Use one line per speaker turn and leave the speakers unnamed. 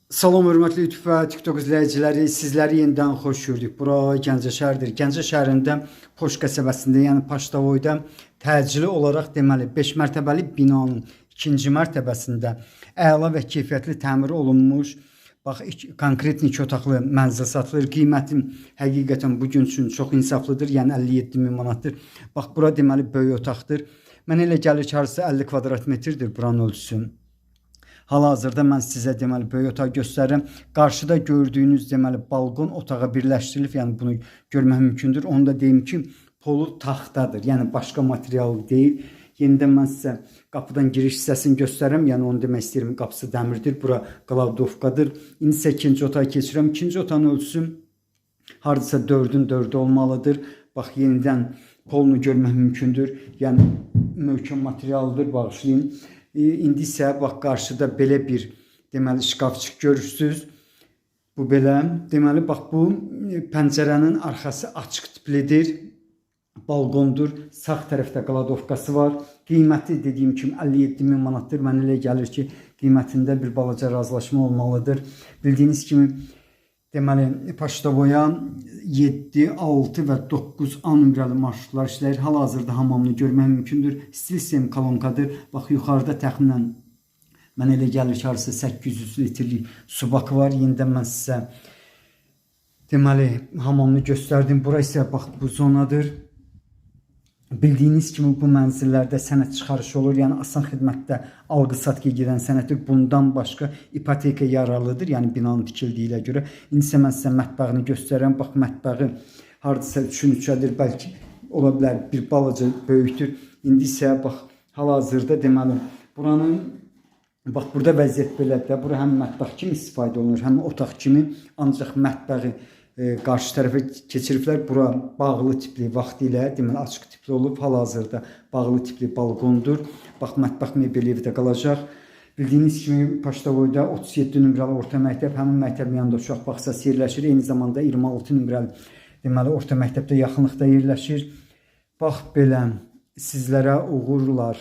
Salam hörmətli YouTube və TikTok izləyiciləri, sizləri yenidən xoş gördük. Bura Gəncə şəhəridir. Gəncə şəhərində Poş qəsəbəsində, yəni Paştavoyda təcili olaraq deməli 5 mərtəbəli binanın ikinci mərtəbəsində əla və keyfiyyətli təmir olunmuş, bax konkret iki otaqlı mənzil satılır. Qiyməti həqiqətən bu gün üçün çox insaflıdır. Yəni 57 min manatdır. Bax bura deməli böyük otaqdır. Mənə elə gəlir ki, hardasa 50 kvadrat metrdir buranın ölçüsü. Hal-hazırda mən sizə deməli böyük otaq göstərirəm. Qarşıda gördüyünüz deməli balkon otağa birləşdirilib, yəni bunu görmək mümkündür. Onu da deyim ki, polu taxtadır. Yəni başqa material deyil. Yenidən mən sizə qapıdan giriş hissəsini göstərirəm. Yəni onu demək istəyirəm, qapısı dəmirdir. Bura qladovkadır. İndi isə ikinci otağa keçirəm. İkinci otağın ölçüsü hardasa 4-ün 4-ü olmalıdır. Bax yenidən polunu görmək mümkündür. Yəni möhkəm materialdır, bağışlayın. İndi isə bax qarşıda belə bir deməli şkafçıq görürsüz. Bu belə. Deməli bax bu pəncərənin arxası açıq tiplidir. Balkondur. Sağ tərəfdə qladovkası var. Qiyməti dediyim kimi 57 min manatdır. Mənə elə gəlir ki, qiymətində bir balaca razılaşma olmalıdır. Bildiyiniz kimi deməli Paştavoya 7, 6 və 9 A nömrəli marşrutlar işləyir. Hal-hazırda hamamını görmək mümkündür. Stil sistem kolonkadır. Bax yuxarıda təxminən mənə elə gəlir ki, hardasa 800 litrlik su bakı var. Yenidən mən sizə deməli hamamını göstərdim. Bura isə bax bu zonadır. Bildiyiniz kimi bu mənzillərdə sənəd çıxarışı olur. Yəni asan xidmətdə alqı-satqıya gedən sənəddir. Bundan başqa ipoteka yararlıdır. Yəni binanın tikildiyinə görə. İndi isə mən sizə mətbəxini göstərirəm. Bax mətbəxi hardasa 3-ün 3-ədir, bəlkə ola bilər bir balaca böyükdür. İndi isə bax hal-hazırda deməli buranın bax burada vəziyyət belədir də. Bura həm mətbəx kimi istifadə olunur, həm otaq kimi. Ancaq mətbəxi qarşı tərəfə keçiriblər. Bura bağlı tipli vaxtilə, deməli açıq tipli olub. Hal-hazırda bağlı tipli balkondur. Bax mətbəx mebeli evdə qalacaq. Bildiyiniz kimi Paştavoyda 37 nömrəli orta məktəb, həmin məktəbin yanında uşaq bağçası yerləşir. Eyni zamanda 26 nömrəli deməli orta məktəbdə yaxınlıqda yerləşir. Bax belə sizlərə uğurlar.